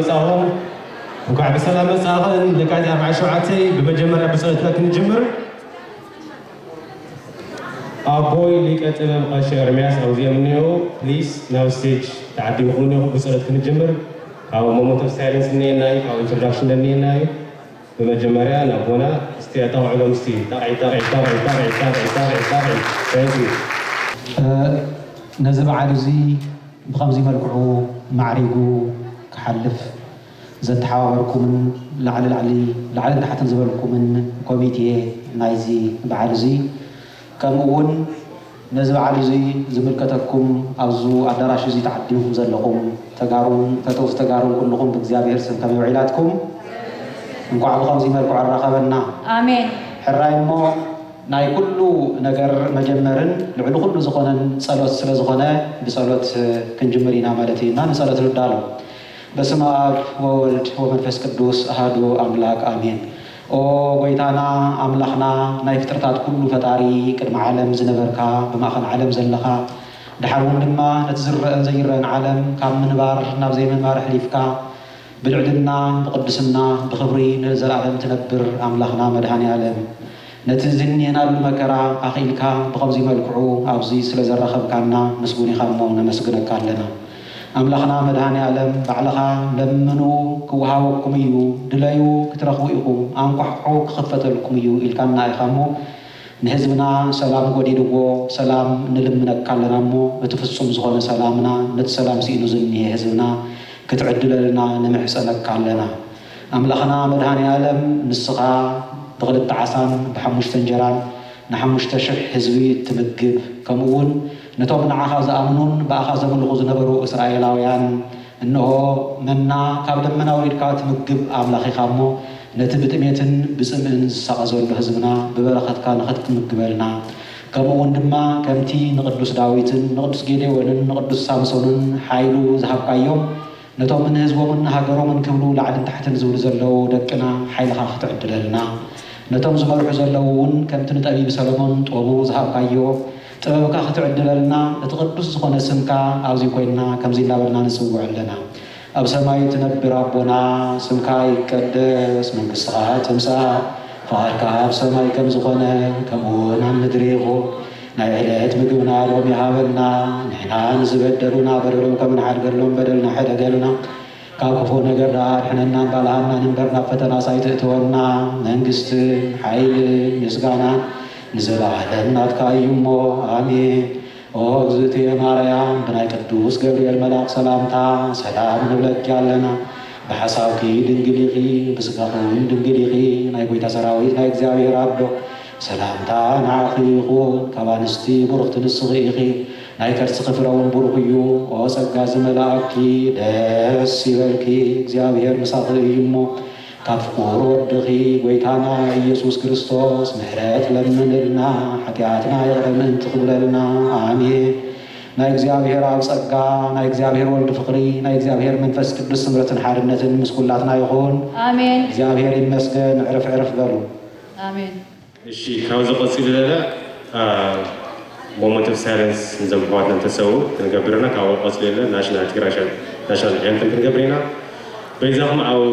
መጻኹም። እንኳዕ ብሰላም መጻእኽን። ለካቲት ኣርባዓ ሸውዓተ ብመጀመርያ ብጸሎትና ክንጅምር። ኣቦይ ሊቀ ጥበብ ቀሺ ኤርምያስ ኣብዚኦም እኒኦ። ፕሊስ ናብ ስቴጅ ተዓዲምኩም እኒኹም ብጸሎት ክንጅምር። ካብ ሞመንት ኦፍ ሳይለንስ እኒኤና እዩ፣ ካብ ኢንትሮዳክሽን እኒኤና እዩ። ብመጀመርያ ንኣቦና እስቲ ኣጣቕዕሎም እስቲ። ጣቕዒ፣ ጣቕዒ፣ ጣቕዒ፣ ጣቕዒ፣ ጣቕዒ፣ ጣቕዒ፣ ጣቕዒ። Thank you። እ፣ ነዚ በዓል እዚ ብኸምዚ መልክዑ ማዕሪጉ ክሓልፍ ዘተሓባበርኩምን ላዕሊ ላዕሊ፣ ላዕልን ታሕትን ዝበልኩምን ኮሚቴ ናይዚ በዓል እዚ፣ ከምኡ እውን ነዚ በዓል እዚ ዝምልከተኩም ኣብዚ ኣዳራሽ እዚ ተዓዲምኩም ዘለኹም ተጋሩን ፈተውቲ ተጋሩን ኩልኹም ብእግዚኣብሔር ስም ከመይ ውዒላትኩም? እንኳዕ ብኸምዚ መልክዑ ኣራኸበና። ኣሜን። ሕራይ እሞ ናይ ኩሉ ነገር መጀመርን ልዕሊ ኩሉ ዝኾነን ጸሎት ስለ ዝኾነ ብጸሎት ክንጅምር ኢና ማለት እዩ እና ንጸሎት ንዳሎ። በስመ ኣብ ወወልድ ወመንፈስ ቅዱስ ኣሃዱ ኣምላክ ኣሜን። ኦ ጎይታና ኣምላኽና ናይ ፍጥረታት ኩሉ ፈጣሪ ቅድሚ ዓለም ዝነበርካ ብማእኸል ዓለም ዘለኻ ድሓር እውን ድማ ነቲ ዝረአን ዘይረአን ዓለም ካብ ምንባር ናብ ዘይምንባር ኣሕሊፍካ ብልዕልና ብቅድስና ብኽብሪ ንዘለኣለም ትነብር ኣምላኽና መድሃኔ ኣለም ነቲ ዝንየናሉ መከራ ኣኽኢልካ ብኸምዚ መልክዑ ኣብዚ ስለ ዘራኸብካና ምስጉን ኢኻ እሞ ነመስግነካ ኣለና። ኣምላኽና መድሃኔ ኣለም ባዕልኻ ለምኑ ክወሃበኩም እዩ፣ ድለዩ ክትረኽቡ ኢኹም፣ ኣንኳሕኩሑ ክኽፈተልኩም እዩ ኢልካና ኢኻ እሞ ንህዝብና ሰላም ጎዲልዎ ሰላም ንልምነካ ኣለና እሞ እቲ ፍጹም ዝኾነ ሰላምና ነቲ ሰላም ስኢኑ ዝንሄ ህዝብና ክትዕድለልና ንምሕጸነካ ኣለና። ኣምላኽና መድሃኔ ኣለም ንስኻ ብኽልተ ዓሳን ብሓሙሽተ እንጀራን ንሓሙሽተ ሽሕ ህዝቢ እትምግብ ከምኡ እውን ነቶም ንዓኻ ዝኣምኑን ብኣኻ ዘምልኹ ዝነበሩ እስራኤላውያን እንሆ መና ካብ ደመና ኣውሪድካ ትምግብ ኣምላኽ ኢኻ እሞ ነቲ ብጥሜትን ብጽምእን ዝሳቐ ዘሎ ህዝብና ብበረኸትካ ንኽትምግበልና ከምኡ እውን ድማ ከምቲ ንቅዱስ ዳዊትን ንቅዱስ ጌዴዎንን ንቅዱስ ሳምሶንን ሓይሉ ዝሃብካዮም ነቶም ንህዝቦምን ንሃገሮምን ክብሉ ላዕልን ታሕትን ዝብሉ ዘለዉ ደቅና ሓይልኻ ክትዕድለልና ነቶም ዝመርሑ ዘለዉ እውን ከምቲ ንጠቢብ ሰሎሞን ጥበቡ ዝሃብካዮ ጥበብካ ክትዕድለልና እቲ ቅዱስ ዝኾነ ስምካ ኣብዚ ኮይንና ከምዚ እናበልና ንጽውዕ ኣለና። ኣብ ሰማይ ትነብር ኣቦና ስምካ ይቀደስ፣ መንግስትኻ ትምጻእ፣ ፍቓድካ ኣብ ሰማይ ከም ዝኾነ ከምኡ እውን ኣብ ምድሪ ይኹን። ናይ ዕለት ምግብና ሎሚ ሃበና፣ ንሕና ንዝበደሉና በደሎም ከም ንሓድገሎም በደልና ሕደገልና፣ ካብ ክፉእ ነገር ደኣ ኣድሕነናን ባልሃናን እምበር ናብ ፈተናስ ኣይትእትወና፣ መንግስትን ሓይልን ምስጋናን ንዘለኣለም ናትካ እዩ እሞ ኣሜን። ኦ እግዝእትየ ማርያም ብናይ ቅዱስ ገብርኤል መልኣክ ሰላምታ ሰላም ንብለኪ ኣለና። ብሓሳብኪ ድንግል ኢኺ፣ ብስጋኺ እውን ድንግል ኢኺ። ናይ ጎይታ ሰራዊት ናይ እግዚኣብሔር ኣዶ ሰላምታ ንዓኺ ይኹን። ካብ ኣንስቲ ብሩኽቲ ንስኺ ኢኺ። ናይ ከርስኺ ፍረ እውን ብሩኽ እዩ። ኦ ጸጋ ዝመልኣኪ ደስ ይበልኪ፣ እግዚኣብሔር ምሳኺ እዩ እሞ ካብ ፍቁር ወድኺ ጎይታና ኢየሱስ ክርስቶስ ምሕረት ለምንልና፣ ሓጢኣትና ይቕረ ምእንቲ ክብለልና። ኣሜን። ናይ እግዚኣብሔር ኣብ ጸጋ፣ ናይ እግዚኣብሔር ወልድ ፍቕሪ፣ ናይ እግዚኣብሔር መንፈስ ቅዱስ ስምረትን ሓድነትን ምስ ኩላትና ይኹን። ኣሜን። እግዚኣብሔር ይመስገን። ዕርፍ ዕርፍ በሉ። ኣሜን። እሺ፣ ካብዚ ቀጺሉ ለለ፣ አ፣ ሞመንት ኦፍ ሳይለንስ ንዞም ኣሕዋትና እንተሰዉ ክንገብር ኢና። ካብኡ ቀጺሉ ለለ ናሽናል ትግራይ ሻ-፣ ናሽናል ኤንተም ክንገብር ኢና። በይዛኹም ኣብ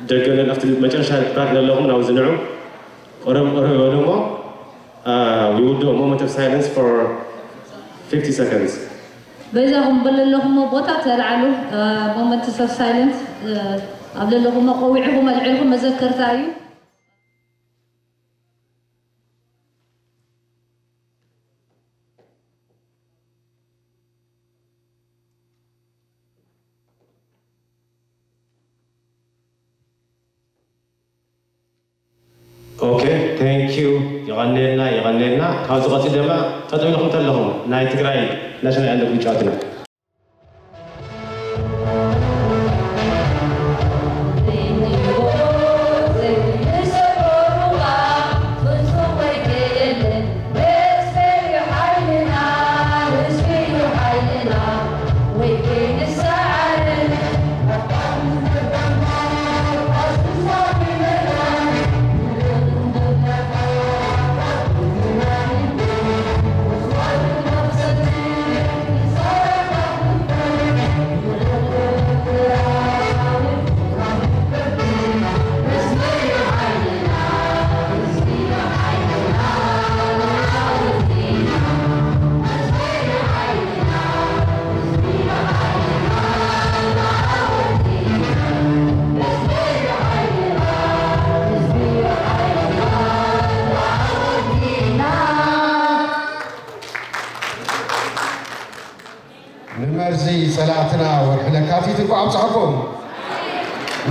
ደገ ለለ፣ ኣብቲ መጨረሻ ፓርት ዘለኹም ናብዚ ንዑ። ቀረብ ቀረብ በሉ እሞ፣ አ፣ we will do a moment of silence for fifty seconds። በይዛኹም በለለኹሞ ቦታ ተልዓሉ፣ አ፣ ሞመንትስ ኦፍ ሳይለንስ፣ አ፣ ኣብ ለለኹሞ ቀዊዕኹም ኣልዒልኩም መዘከርታ እዩ። ኦኬ፣ ቴንክ ዩ። የቐንየልና፣ የቐንየልና። ካብዚ ቀፂል ድማ ጠጠው ኢልኩም ተለኹም ናይ ትግራይ ናሽናል ኣንተም ክንጫወት ኢና።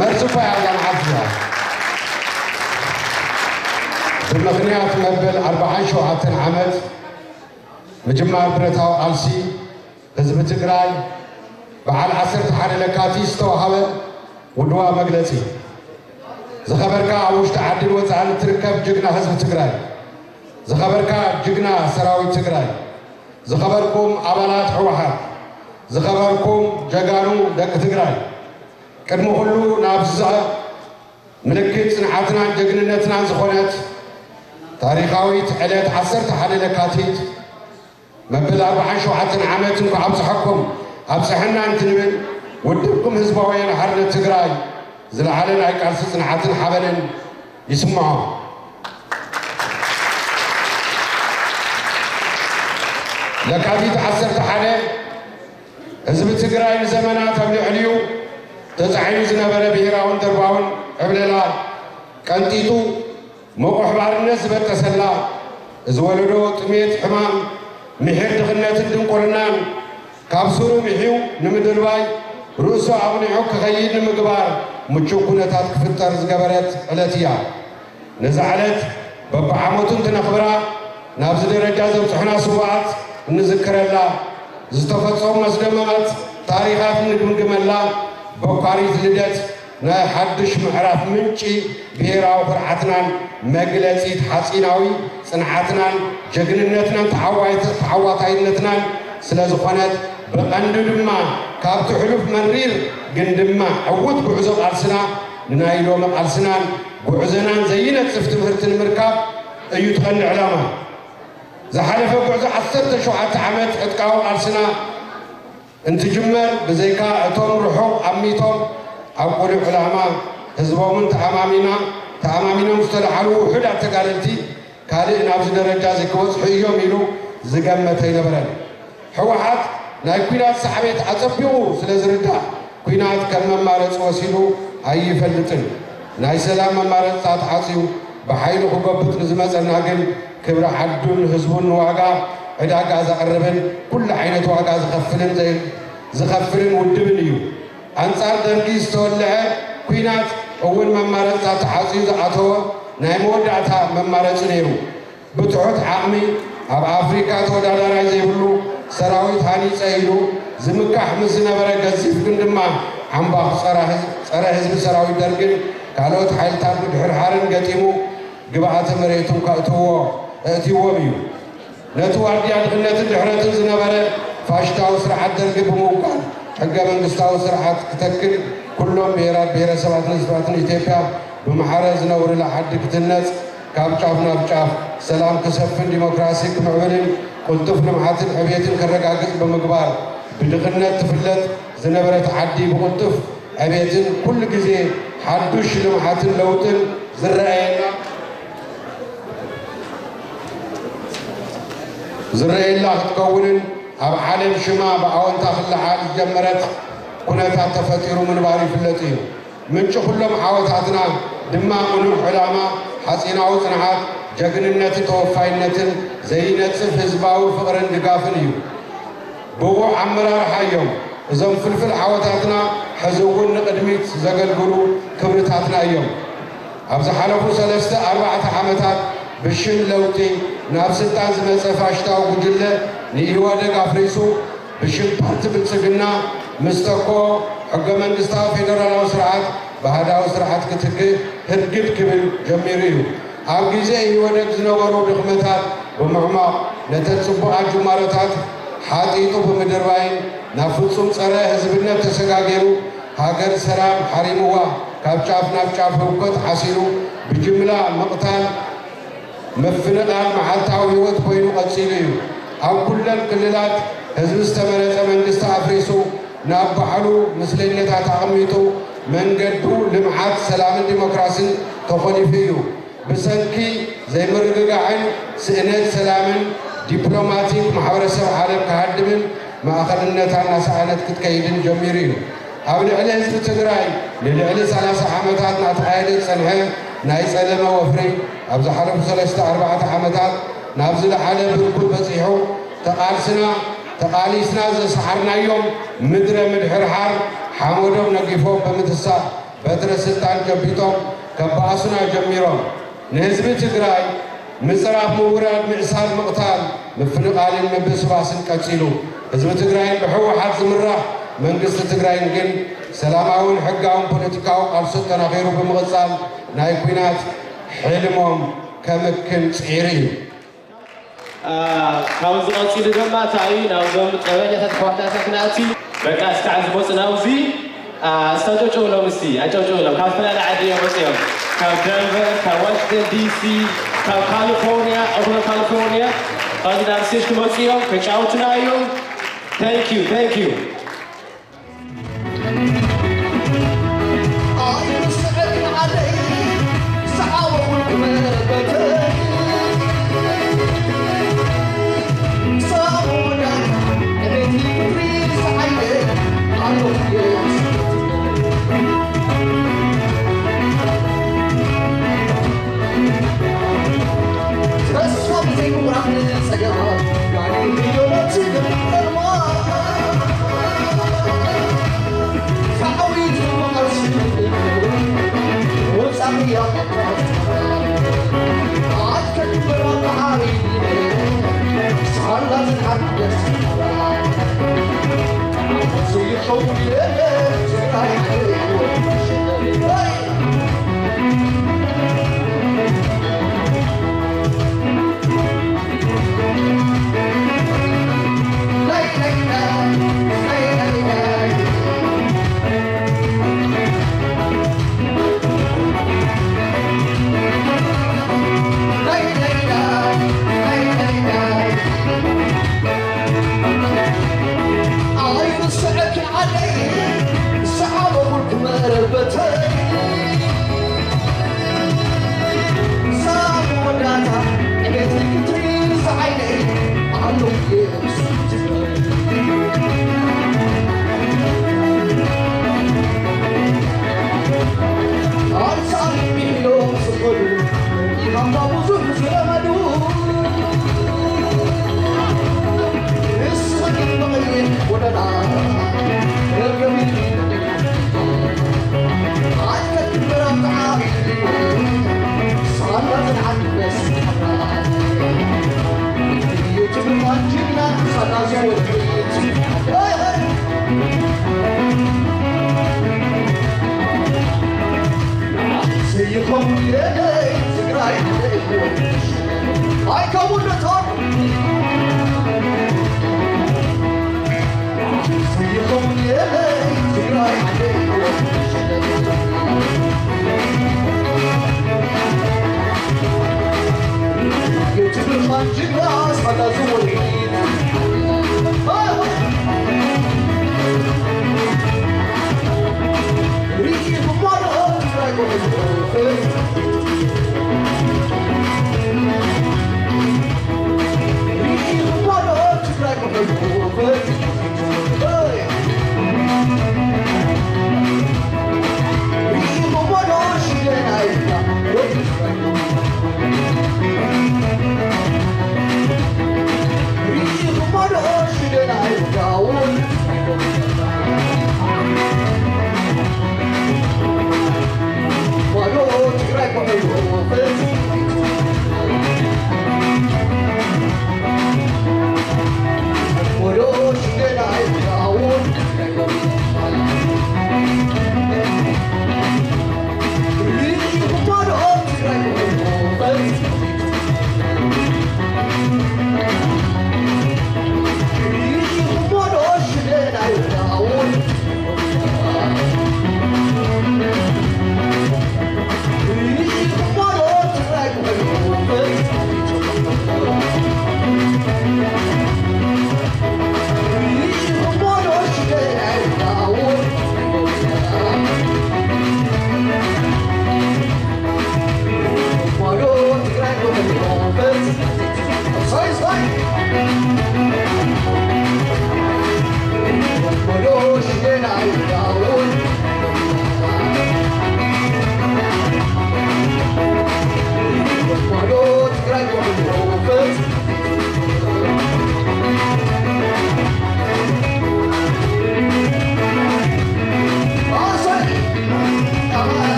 መርዚ እኳ እያ እዛ መዓልቲ እዚኣ። ብምኽንያት መበል ኣርብዓን ሸውዓተን ዓመት ምጅማር ብረታዊ ቃልሲ ህዝቢ ትግራይ፣ በዓል ዓሰርተ ሓደ ለካቲት ዝተዋሃበ ውድዋ መግለጺ። ዝኸበርካ ኣብ ውሽጢ ዓድን ወጻእን እትርከብ ጅግና ህዝቢ ትግራይ፣ ዝኸበርካ ጅግና ሰራዊት ትግራይ፣ ዝኸበርኩም ኣባላት ህወሓት፣ ዝኸበርኩም ጀጋኑ ደቂ ትግራይ፣ ቅድሚ ኩሉ ናብዚ ምልክት ጽንዓትናን ጀግንነትናን ዝኾነት ታሪኻዊት ዕለት ዓሰርተ ሓደ ለካቲት መበል ኣርብዓን ሸውዓተን ዓመት እንኳዕ ኣብጽሐኩም ኣብጽሐና እንትንብል፣ ውድብኩም ህዝባዊ ወያነ ሓርነት ትግራይ ዝለዓለ ናይ ቃልሲ ጽንዓትን ሓበንን ይስምዖ። ለካቲት ዓሰርተ ሓደ ህዝቢ ትግራይ ንዘመናት ኣብ ልዕሊኡ ተጻዒኑ ዝነበረ ብሄራውን ደርባውን ዕብለላ ቀንጢጡ፣ መቑሕ ባርነት ዝበጠሰላ፣ እዚ ወለዶ ጥሜት፣ ሕማም፣ ምሒር ድኽነትን ድንቁርናን ካብ ሱሩ ምሒው ንምድርባይ፣ ርእሱ ኣቕኒዑ ክኸይድ ንምግባር ምቹው ኩነታት ክፍጠር ዝገበረት ዕለት እያ። ነዛ ዕለት በብዓመቱ እንትነኽብራ፣ ናብዚ ደረጃ ዘብጽሑና ስውኣት እንዝክረላ፣ ዝተፈጸሙ መስደመማት ታሪኻት እንግምግመላ፣ በኳሪት ልደት ናይ ሓድሽ ምዕራፍ ምንጪ ብሄራዊ ኩርዓትናን መግለጺ ሓጺናዊ ጽንዓትናን ጀግንነትናን ተዓዋይት-፣ ተዓዋታይነትናን ስለ ዝኾነት፣ ብቐንዱ ድማ ካብቲ ሕሉፍ መሪር ግን ድማ ዕዉት ጉዕዞ ቃልስና ንናይ ሎሚ ቃልስናን ጉዕዞናን ዘይነጽፍ ትምህርቲ ንምርካብ እዩ እቲ ቀንዲ ዕላማ። ዝሓለፈ ጉዕዞ ዓሰርተ ሸውዓተ ዓመት ዕጥቃዊ ቃልስና እንትጅመር፣ ብዘይካ እቶም ርሑቕ ኣሚቶም ኣብ ቅሉዕ ዕላማ ህዝቦምን ተኣማሚና-፣ ተኣማሚኖም ዝተለዓሉ ውሑዳት ተጋደልቲ፣ ካልእ ናብዚ ደረጃ እዚ ክበጽሑ እዮም ኢሉ ዝገመተ ኣይነበረን። ህወሓት ናይ ኲናት ሳዕቤት ኣጸቢቑ ስለ ዝርዳእ፣ ኲናት ከም መማረጺ ወሲዱ ኣይፈልጥን። ናይ ሰላም መማረጺታት ዓጽዩ ብሓይሊ ክጎብጥ ንዝመጸና ግን፣ ክብሪ ዓዱን ህዝቡን ንዋጋ ዕዳጋ ዘቕርብን ኩሉ ዓይነት ዋጋ ዝኸፍልን ዘይ-፣ ዝኸፍልን ውድብን እዩ። ኣንጻር ደርጊ ዝተወልዐ ኲናት እውን መማረጺታት ተዓጽዩ ዝኣተወ ናይ መወዳእታ መማረጺ ነይሩ። ብትሑት ዓቕሚ ኣብ ኣፍሪካ ተወዳዳራይ ዘይብሉ ሰራዊት ሃኒፀ ኢሉ ዝምካሕ ምስ ዝነበረ ገዚፍ ግን ድማ ዓምባኽ ጸረ ህዝ-፣ ጸረ ህዝቢ ሰራዊት ደርግን ካልኦት ሓይልታት ምድሕርሓርን ገጢሙ ግብኣተ መሬቱን ከእትዎ፣ ኣእትይዎም እዩ። ነቲ ዋርድያ ድኽነትን ድሕረትን ዝነበረ ፋሽስታዊ ስርዓት ደርጊ ብምውጋድ፣ ሕገ መንግስታዊ ስርዓት ክተክል፣ ኩሎም ብሄራት፣ ብሄረሰባትን ህዝብታትን ኢትዮጵያ ብማዕረ ዝነብሩላ ዓዲ ክትህነጽ፣ ካብ ጫፍ ናብ ጫፍ ሰላም ክሰፍን፣ ዲሞክራሲ ክምዕብልን፣ ቅልጡፍ ልምዓትን ዕብየትን ከረጋግጽ ብምግባር፣ ብድኽነት ትፍለጥ ዝነበረት ዓዲ ብቕልጡፍ ዕብየትን ኩሉ ግዜ ሓዱሽ ልምዓትን ለውጥን ዝረኣየላ፣ ዝረኣየላ ክትከውንን ኣብ ዓለም ሽማ ብኣወንታ ክለዓል ዝጀመረት ኩነታት ተፈጢሩ ምንባሩ ይፍለጥ እዩ። ምንጪ ኩሎም ዓወታትና ድማ ቅኑዕ ዕላማ፣ ሓጺናዊ ጽንዓት፣ ጀግንነትን ተወፋይነትን ዘይነጽፍ ህዝባዊ ፍቕርን ድጋፍን እዩ። ብቑዕ ኣመራርሓ እዮም። እዞም ፍልፍል ዓወታትና ሕዚ እውን ንቕድሚት ዘገልግሉ ክብርታትና እዮም። ኣብ ዝሓለፉ ሰለስተ ኣርባዕተ ዓመታት ብሽም ለውጢ ናብ ስልጣን ዝመጸ ፋሽስታዊ ጉጅለ ንኢህወደግ ኣፍሪሱ ብሽም ፓርቲ ብልጽግና ምስ ተክኦ፣ ሕገ መንግስታዊ ፌደራላዊ ስርዓት ብኣሃዳዊ ስርዓት ክትክእ ህርግድ ክብል ጀሚሩ እዩ። ኣብ ግዜ ኢህወደግ ዝነበሩ ድኽመታት ብምዕማቕ፣ ነተን ጽቡቓት ጅማሮታት ሓጢጡ ብምድርባይን ናብ ፍጹም ጸረ ህዝብነት ተሰጋጊሩ፣ ሃገር ሰላም ሓሪምዋ፣ ካብ ጫፍ ናብ ጫፍ ህውከት ዓሲሉ፣ ብጅምላ ምቕታል፣ ምፍንቓል መዓልታዊ ህይወት ኮይኑ ቀጺሉ እዩ። ኣብ ኩለን ክልላት ህዝቢ ዝተመረጸ መንግስቲ ኣፍሪሱ፣ ናብ ባዕሉ ምስለኛታት ኣቐሚጡ፣ መንገዱ ልምዓት፣ ሰላምን ዲሞክራሲን ተኾሊፉ እዩ። ብሰንኪ ዘይምርግጋዕን ስእነት ሰላምን፣ ዲፕሎማቲክ ማሕበረሰብ ዓለም ክሃድምን ማእኸልነታ እናሰኣነት ክትከይድን ጀሚሩ እዩ። ኣብ ልዕሊ ህዝቢ ትግራይ ንልዕሊ ሰላሳ ዓመታት እናተኻየደ ዝጸንሐ ናይ ጸለመ ወፍሪ፣ ኣብ ዝሓለፉ ሰለስተ ኣርባዕተ ዓመታት ናብ ዝለዓለ ብርኩ በጺሑ፣ ተቓልስና፣ ተቓሊስና ዘስዓርናዮም ምድረ ምድሕርሓር ሓመዶም ነጊፎም ብምትሳእ፣ በትረ ስልጣን ጨቢጦም ከባእሱና ጀሚሮም። ንህዝቢ ትግራይ ምፅራፍ፣ ምውራድ፣ ምእሳር፣ ምቕታል፣ ምፍንቓልን ምብስባስን ቀፂሉ። ህዝቢ ትግራይን ብህወሓት ዝምራሕ መንግስቲ ትግራይን ግን ሰላማውን ሕጋውን ፖለቲካዊ ቃልሱ ኣጠናኺሩ ብምቕፃል ናይ ኲናት ሕልሞም ከምክን ፅዒሩ እዩ። ካብዚ ቀፂሉ ድማ እንታይ እዩ ናብዞም ጠበኛታት ኣሕዋትና ክንኣቲ። በቃ እስካዕ ዝመፁ ናብዚ ኣስተጨጭውሎም እስቲ ኣጨውጭውሎም። ካብ ዝተፈላለያ ዓዲ እዮም መፅኦም፣ ካብ ደንቨር፣ ካብ ዋሽንግተን ዲሲ፣ ካብ ካሊፎርኒያ፣ ኦክላንድ ካሊፎርኒያ፣ ካብዚ ናብ ስቴጅ ክመፁ እዮም። ከጫውቱና እዮም። Thank you, thank you.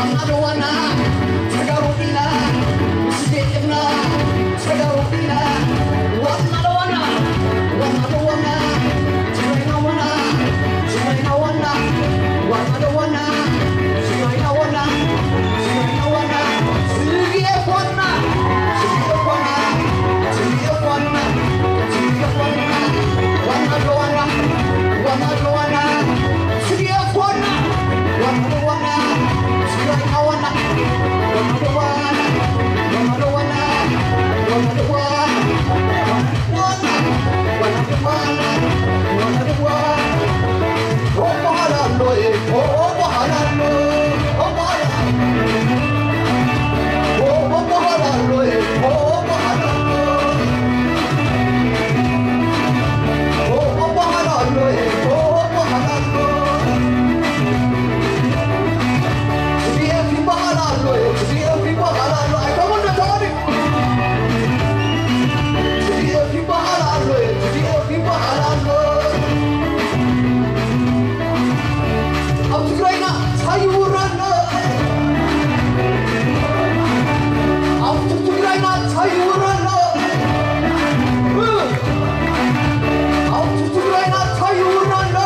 ዋና ደዋና ተጋሩ ኢና፣ ምስ ቤትና ተጋሩ ኢና። ዋና ደዋና፣ ዋና ደዋና፣ ትግራይና ዋና፣ ትግራይና ዋና፣ ዋና ደዋና፣ ትግራይና ዋና፣ ትግራይና ዋና፣ ትግራይ ዋና፣ ትግራይ ዋና፣ ትግራይ ዋና፣ ትግራይ ዋና፣ ዋና ደዋና፣ ዋና ደዋና፣ ትግራይ ዋና፣ ዋና ደዋና፣ ትግራይና ዋና፣ ዋና ደዋና፣ ዋና ደዋና፣ ዋና ደዋና፣ ዋና ደዋና፣ ዋና ደዋና፣ ዋና ደዋና። ይበሃል ኣሎ፣ ትዲኤፍ ይበሃል ኣሎ። ኣብ ትግራይና እንታይ ይውረ ኣሎ? ኣብ ትግራይና እንታይ ይውረ ኣሎ? ኣብ ትግራይና እንታይ ይውረ ኣሎ?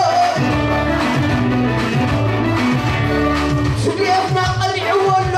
ትዲኤፍና ቀሊዕዎ ኣሎ።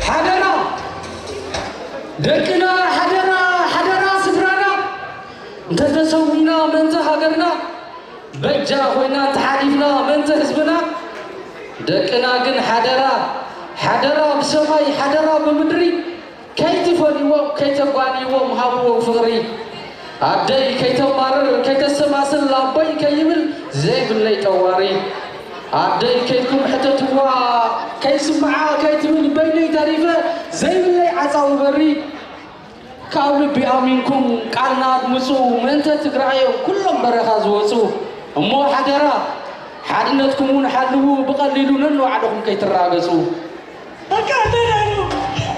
ሓደራ ደቅና፣ ሓደራ፣ ሓደራ ስድራና፣ እንተተሰዊና ምእንቲ ሃገርና፣ በጃ ኮይና እንተሓሊፍና ምእንቲ ህዝብና፣ ደቅና ግን ሓደራ፣ ሓደራ ብሰማይ፣ ሓደራ ብምድሪ፣ ከይትፈንይዎም፣ ከይተጓንይዎም ሃብዎም ፍቕሪ። ኣደይ ከይተማርር፣ ከይተሰማስል፣ ኣቦይ ከይብል ዘይብለይ ጠዋሪ። ኣደይ ከይድኩም ሕተትዋ፣ ከይስምዓ ከይትብል በይነይ ተሪፈ ዘይብለይ ዓጻዊ በሪ። ካብ ልቢ ኣሚንኩም ቃልና ኣድምጹ፣ ምእንተ ትግራይ እዮም ኩሎም በረኻ ዝወጹ። እሞ ሓደራ ሓድነትኩም እውን ሓልዉ፣ ብቐሊሉ ነንባዕልኹም ከይትራገጹ። በቃ እንደ ዳሩ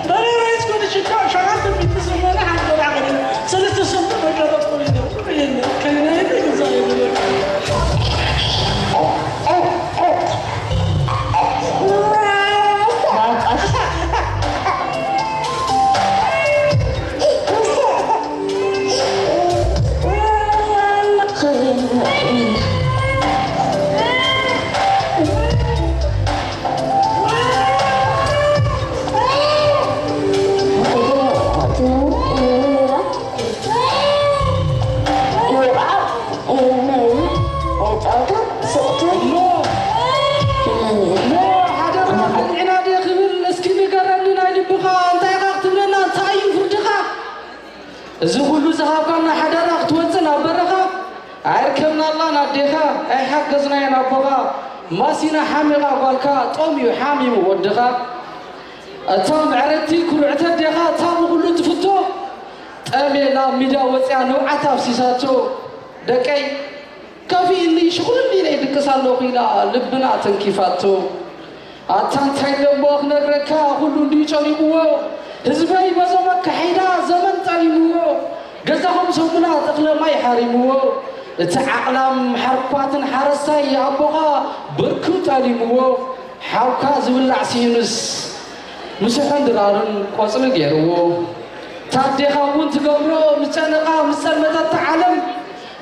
በሬ ወይስ ኮንሽካ ሸራት ቢት ዘመነ ሓንጎራ ገደ ሰለስተ ሰንቱ በቃ በቆሎ ይዘው ይሄን ከነ ይዘው ይዘው እሞ፣ እሞ፣ ሓደራ፣ ቀኒዕና ድየ ክብል? እስኪ ንገረኒ ናይ ልብኻ፣ እንታይ ኢኻ ክትብለና? እንታይ እዩ ፍርድኻ? እዚ ኩሉ ዝሃብካና ሓደራ ክትወጽእ ናብ በረኻ፣ ኣይርከብናላን ኣዴኻ፣ ኣይሓገዝናዮን ኣቦኻ። ማሲና ሓሚቓ ጓልካ፣ ጦም እዩ ሓሚሙ ወድኻ። እታ ምዕረቲ ኩርዕቲ ኣዴኻ፣ እታ ንኹሉ ትፍቶ፣ ጠምየ ናብ ሚዳ ወጽያ ንብዓት ኣፍሲሳቶ። ደቀይ ከፊእኒ ሽኹልኒ ኢለ ይድቅስ ኣለኹ ኢላ ልብና ተንኪፋቶ። ኣታ እንታይ ደሞ ክነግረካ፣ ኩሉ እንድዩ ጨኒቕዎ። ህዝበይ በዞም ኣካሒዳ ዘመን ጠሊምዎ። ገዛኹም ሰሙና ተኽለ ማይ ሓሪምዎ። እቲ ዓቕላም ሓርኳትን ሓረስታይ ኣቦኻ ብርኩ ጠሊምዎ። ሓውካ ዝብላዕ ስዩንስ ምስሑን ድራርን ቆጽሊ ገይርዎ። ታዴኻ እውን ትገብሮ ምስ ጨነቓ ምስ ጸልመተታ ዓለም።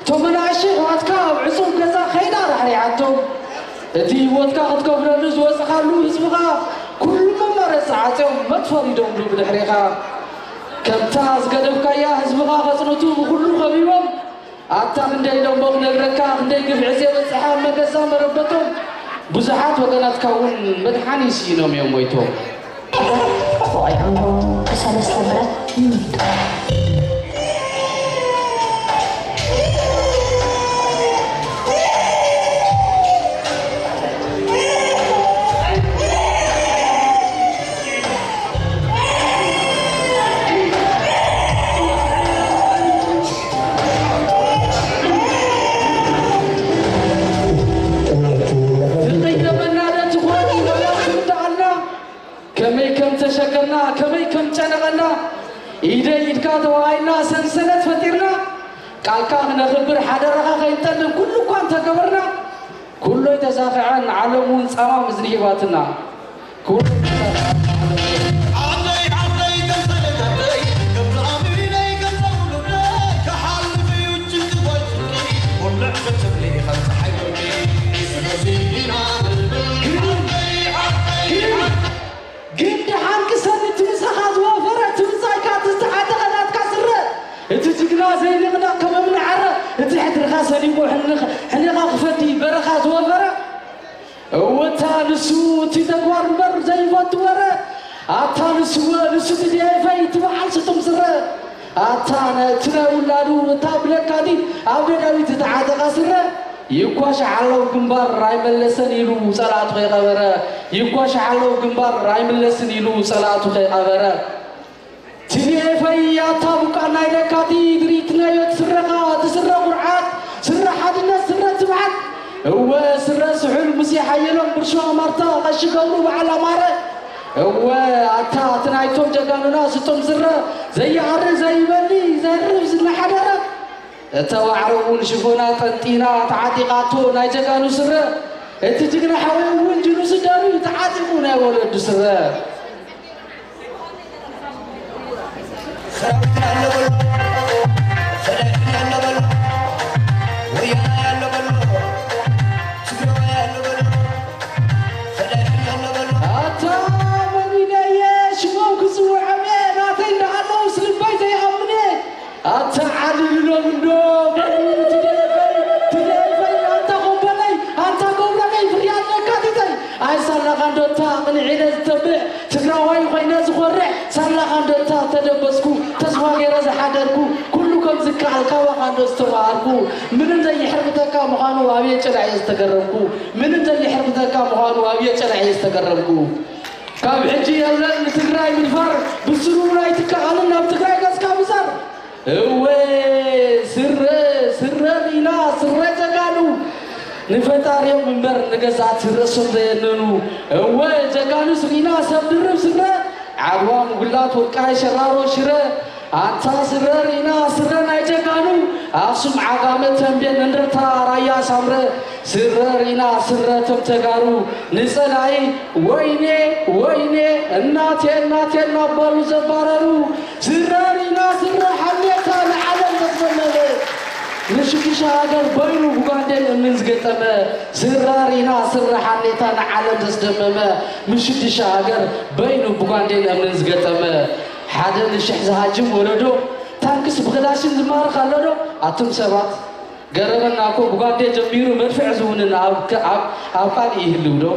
እቶም መናእሸይ ኣሕዋትካ ኣብ ዕጹው ገዛ ከይዳ ራሕሪሓቶም። እቲ ህይወትካ ክትከፍለሉ ዝወጽኻሉ ህዝብኻ ኩሉ መማረጺ ዓጽዮም መት ፈሪዶምሉ ብድሕሬኻ። ከምታ ዝገደፍካያ ህዝብኻ ከጽንቱ ብኹሉ ከቢቦም ኣታ ክንደይ ኢሎም ክነግረካ፣ ክንደይ ግፍዒ ዘየበጽሓ መገዛ መረበቶም ብዙሓት ወገናትካ እውን መድሓኒ ስኢኖም እዮም ሞይቶም። ቆልዑ ሰለስተ ብረት ይምቱ። ፍቕሪ ተመናደ ትኾን ይበላ ትምዳኣልና። ከመይ ከም ተሸገርና፣ ከመይ ከም ጨነቐና፣ ኢደይ ኢድካ ተዋሃይና፣ ሰንሰለት ፈጢርና፣ ቃልካ ክነኽብር ሓደራኻ ከይንጠልም ኩሉ እኳ እንተገበርና፣ ኩሎ ኣይተሳኽዐን ዓለም እውን ጻማ ምድሪ ሂባትና። ኩሎ ኣይተሳኽዐን ዓለም እውን ዓደይ ዓደይ ተምሰለት ዓደይ ከምዚ ኣሚነይ ከምዚ ውሉደይ ክሓልፍ እዩ ጭንቂ ጓል ጭንቂ ወልዕ ክትብሊ ከም ፀሓይ ብርቂ ስለዚ ኢና ንብል ዓደይ ዓደይ ዓደይ ግን ደሓን ቅሰን እቲ ምሳኻ ዝወፈረ እቲ ምሳይካ እቲ ዝተዓጠቐ ናትካ ስረ እቲ ጅግና ዘይንቕነቕ ከም እምኒ ዓረ እቲ ሕድርኻ ሰኒቑ ሕንኻ ክፈዲ በረኻ ዝወፈረ እወታ ንሱ እቲ ተግባር እምበር ዘይፈቱ ወረ ኣታ ንስወ ንሱ ትድየፈይ እቲ በዓል ስጡም ስረ ኣታ እቲ ናይ ውላዱ እታ ብለካዲ ኣብ ደደቢት ዝተዓጠቐ ስረ ይኳሻሕ ኣሎ ግንባር ኣይመለሰን ኢሉ ጸላእቱ ከይቐበረ ይኳሻሕ ኣሎ ግንባር ኣይመለስን ኢሉ ጸላእቱ ከይቐበረ ቲዲኤፈይ ኣታ ቡቃ ናይ ለካቲት ርኢትናዮ ትስረኻ ትስረ ቁርዓት ስረ ሓድነት ስረ ትብዓት እወ ስረ ስሑል ሙሴ ሓየሎም ብርሾ ኣማርታ ቀሺ ገብሩ በዓል ኣማረ እወ ኣታ እቲ ናይቶም ጀጋኑና ስጡም ስረ ዘይዓሪ ዘይበሊ ዘርፍ ዝናሓደረ እታ ዋዕሮ እውን ሽፎና ጠንጢና ተዓጢቓቶ ናይ ጀጋኑ ስረ እቲ ጅግና ሓወይ እውን ጅኑስ ደርዩ ተዓጢቑ ናይ ወለዱ ስረ ሰራዊትና ኣሎ በሎ፣ ፈዳይትና ኣሎ በሎ፣ ወያናይ ኣሎ በሎ፣ ትግራዋይ ኣሎ በሎ፣ ፈዳይትና ኣሎ በሎ። ኣታ መን ኢለየ ሽሞም ክጽውዖም እየ፣ ናተይ እንዳሃለውስ ልበይ ዘይኣምን እየ። ኣታ ዓሊ ኢሎም እንዶ በሉ፣ ትደርፈይ፣ ትደርፈይ፣ ኣንታ ኮበለይ፣ ኣንታ ጎብረለይ፣ ፍርያት ለካቲተይ። ኣይ ሳላኻ እንዶ እታ ቅንዒለ ዝተብዕ ትግራዋይ ኮይነ ዝኾርዕ ሳላኻ እንዶ እታ ተደበስኩ ተስፋ ገይረ ዝሓደርኩ ኩሉ ከም ዝከኣል ካባኻ እንዶ ዝተማሃርኩ ምንም ዘይሕርምተካ ምዃኑ ኣብየ ጨላዕ እየ ዝተገረምኩ ምንም ዘይሕርምተካ ምዃኑ ኣብየ ጨላዕ እየ ዝተገረምኩ ካብ ሕጂ የለን ንትግራይ ምድፋር ብስሩ ኣይትከኣልን ናብ ትግራይ ገጽካ ምዛር እወ ስረ ስረ ሪና ስረ ጀጋኑ ንፈጣሪኦም እምበር ንገዛእቲ ርእሶም ዘየነኑ እወ ጀጋኑስ ሪና ሰብ ድርብ ስረ ዓድዋ ምጉላት ወልቃይ ሸራሮ ሽረ ኣንታ ስረ ሪና ስረ ናይ ጀጋኑ ኣክሱም ዓጋመ ተንቤን እንደርታ ራያ ሳምረ ስረ ሪና ስረ እቶም ተጋሩ ንጸላኢ ወይኔ ወይኔ እናቴ እናቴ እናበሉ ዘባረሩ ስረ ሪና ስረ ሓሌታ ንዓለም ዘስለመመ ንሽዱሽተ ሃገር በይኑ ብጓንዴን እምንን ዝገጠመ ስረ ሪና ስረ ሓሌታ ንዓለም ዘስደመመ ንሽዱሽተ ሃገር በይኑ ብጓንዴን እምንን ዝገጠመ ሓደ ንሽሕ ዝሃጅም ወለዶ ታንክስ ብክላሽን ዝማርኽ ኣሎ ዶ ኣቱም ሰባት ገረመና እኮ ብጓንዴ ጀሚሩ መድፍዕ ዝውንን ኣብ ካልእ ይህልው ዶ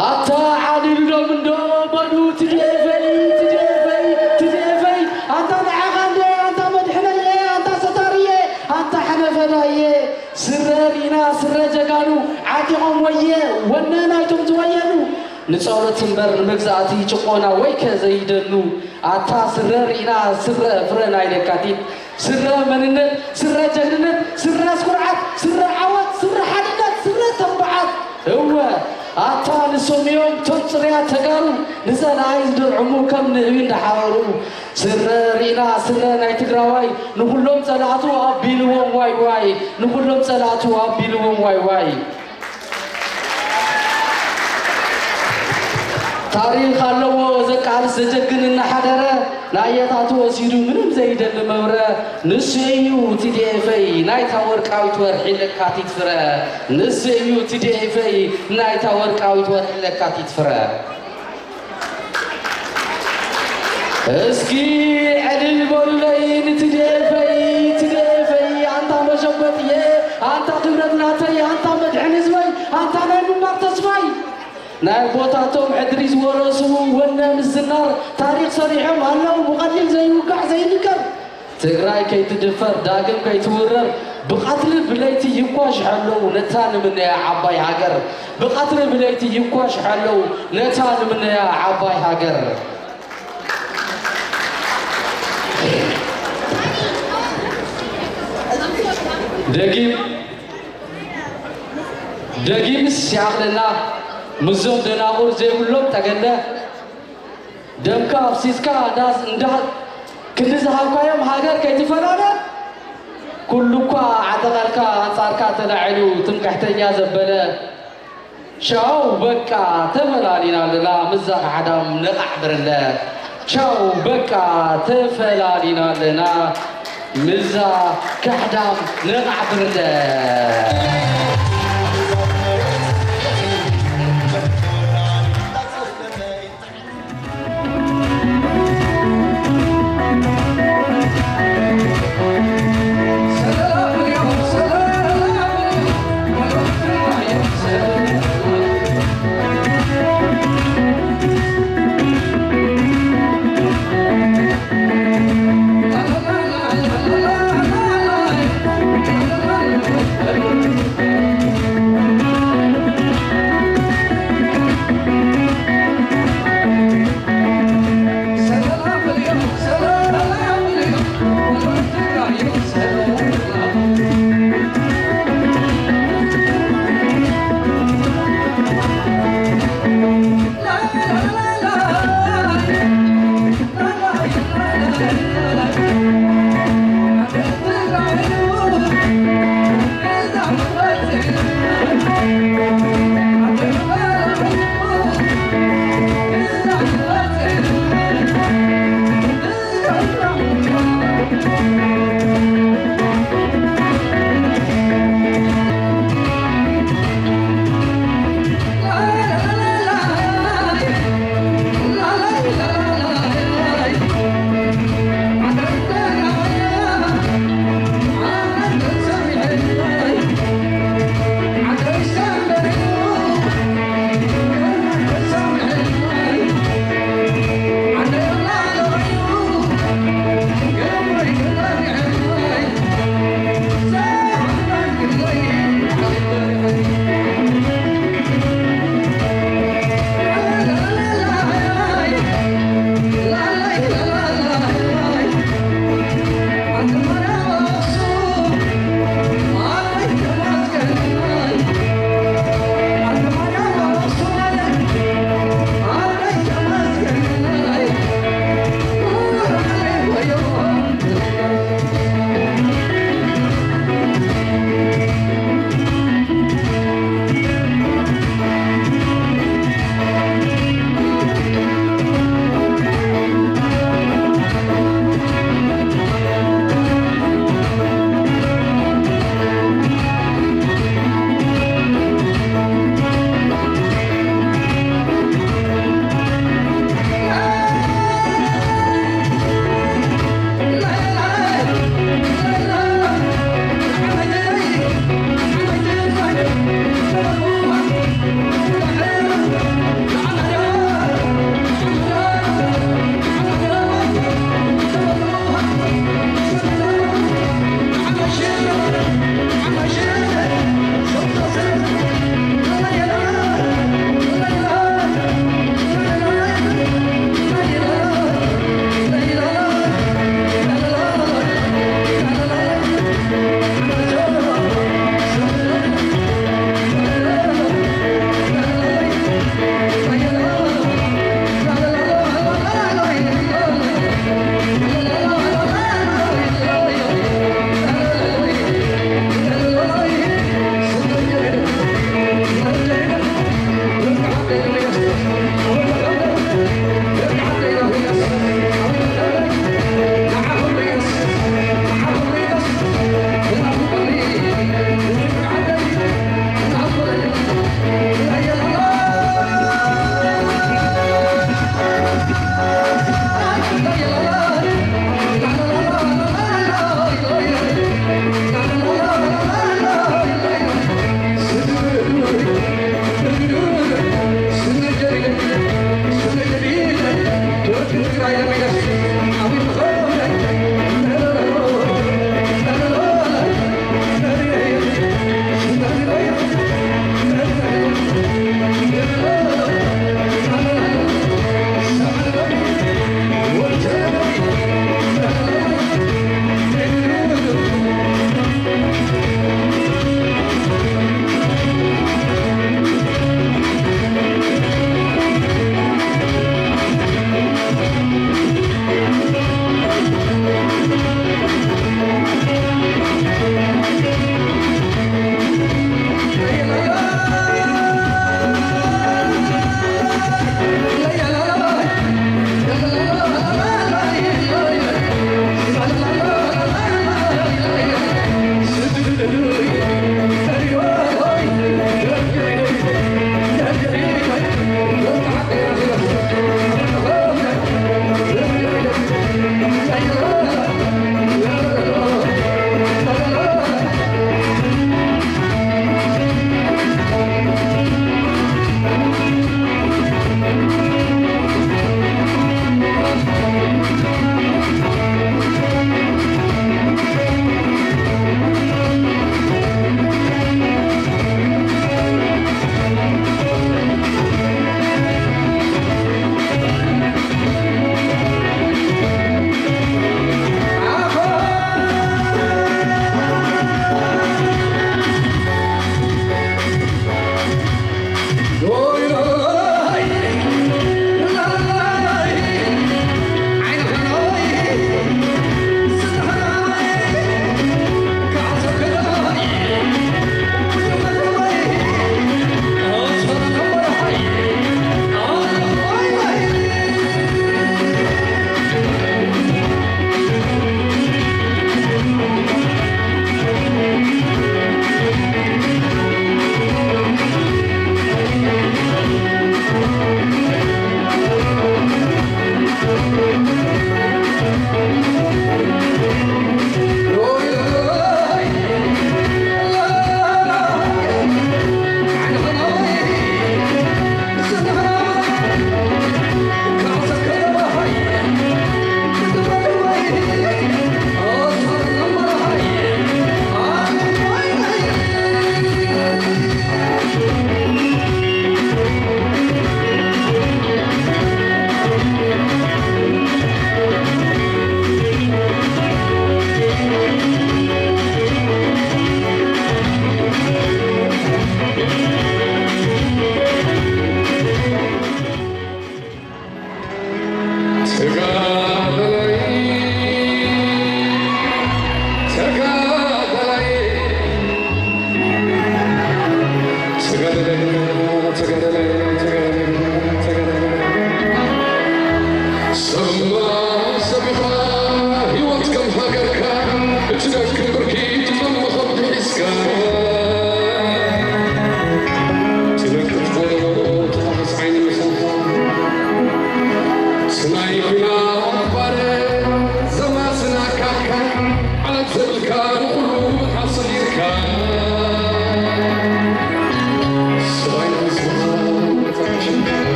ኣታ ዓሊሉሎም እንዶ በሉ ትድኤፈይ ትድኤፈይ ትድኤፈይ ኣንታ ንዓኻ እንደ ኣንታ መድሕነየ ኣንታ ሰታርየ ኣንታ ሕነ ፈዳየ ስረ ሪና ስረ ጀጋኑ ዓጢቖም ወየ ወነ ናይቶም ዝወየኑ ንጸሎት እምበር ንመግዛእቲ ጭቆና ወይከ ዘይደኑ ኣታ ስረ ሪና ስረ ፍረ ናይ ለካቲት ስረ መንነት፣ ስረ ጀግንነት፣ ስረ ኩርዓት፣ ስረ ዓወት፣ ስረ ሓድነት፣ ስረ ተባዓት። እወ ኣታ ንሶም እዮም እቶም ፅርያት ተጋሩ ንፀላኢ ዝድርዕሙ ከም ንህቢ እንዳሓረሩ። ስረ ሪእና ስረ ናይ ትግራዋይ ንኹሎም ፀላእቱ ኣቢልዎም ዋይ ዋይ ንኹሎም ፀላእቱ ኣቢልዎም ዋይ ዋይ። ታሪኽ ኣለዎ ዘቃልስ ዘጀግን እናሓደረ ናየታቱ ወሲዱ ምንም ዘይደሊ መብረ፣ ንሱ እዩ ቲዲኤፈይ ናይታ ወርቃዊት ወርሒ ለካቲት ፍረ። ንሱ እዩ ቲዲኤፈይ ናይታ ወርቃዊት ወርሒ ለካቲት ፍረ። እስኪ ዕልል በሉለይ ንቲዲኤፈይ፣ ቲዲኤፈይ ኣንታ መሸጎጥየ፣ ኣንታ ክብረት ናተይ፣ ኣንታ መድሕን ህዝበይ፣ ኣንታ ናይ ምንባር ተስፋይ። ናይ ኣቦታቶም ሕድሪ ዝወረሱ ወነ ምስናር ታሪኽ ሰሪሖም ኣለዉ ብቐሊል ዘይውጋሕ ዘይንገር። ትግራይ ከይትድፈር ዳግም ከይትውረር ብቐትሪ ብለይቲ ይኳሽሑ ኣለዉ ነታ ንምነያ ዓባይ ሃገር። ብቐትሪ ብለይቲ ይኳሽሑ ኣለዉ ነታ ንምነያ ዓባይ ሃገር። ደጊም ደጊምስ ይኣኽለና ምስዞም ደናቑር ዘይብሎም ጠገለ። ደምካ ኣፍሲስካ ዳስ እንዳ ክንዲ ዝሃብካዮም ሃገር ከይትፈላለ። ኩሉ እኳ ዓጠቓልካ ኣንጻርካ ተላዒሉ ትምክሕተኛ ዘበለ። ቻው በቃ ተፈላሊና ኣለና ምዛ ካሕዳም ነቓዕ ብርለ። ቻው በቃ ተፈላሊና ኣለና ምዛ ካሕዳም ነቓዕ ብርለ።